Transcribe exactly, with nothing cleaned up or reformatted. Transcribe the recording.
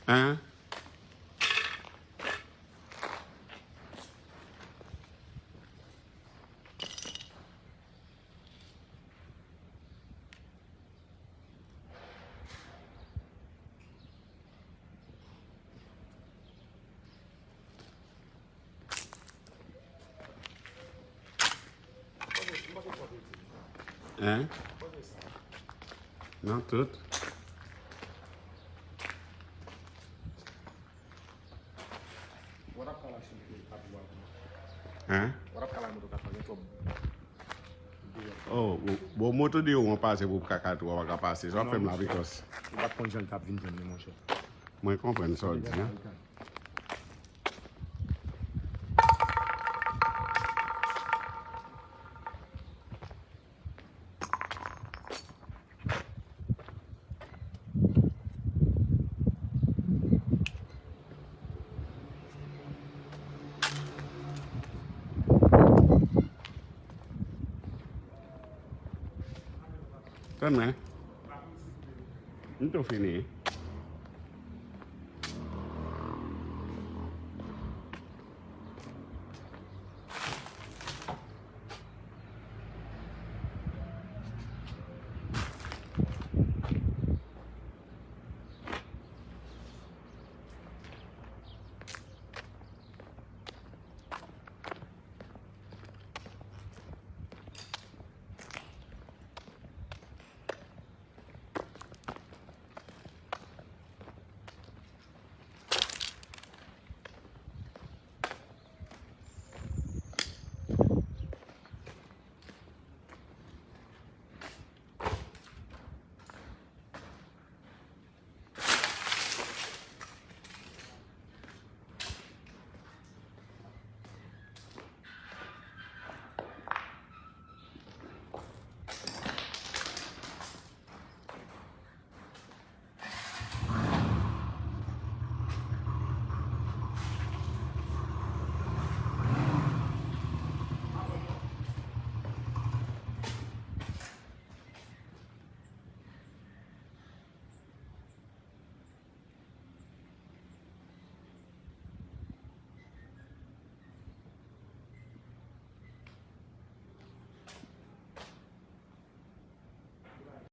Hein? Hein? Nan tout. Hein? Oh, bon, bon, moto deyò an pase pou kaka tou, w pa ka pase. Sa w ap fè m la, because. Ou pa t konn jan l t ap vin jwenn li, monchè. Mwen konprann sa w di a. Tann mwen. M tou fini.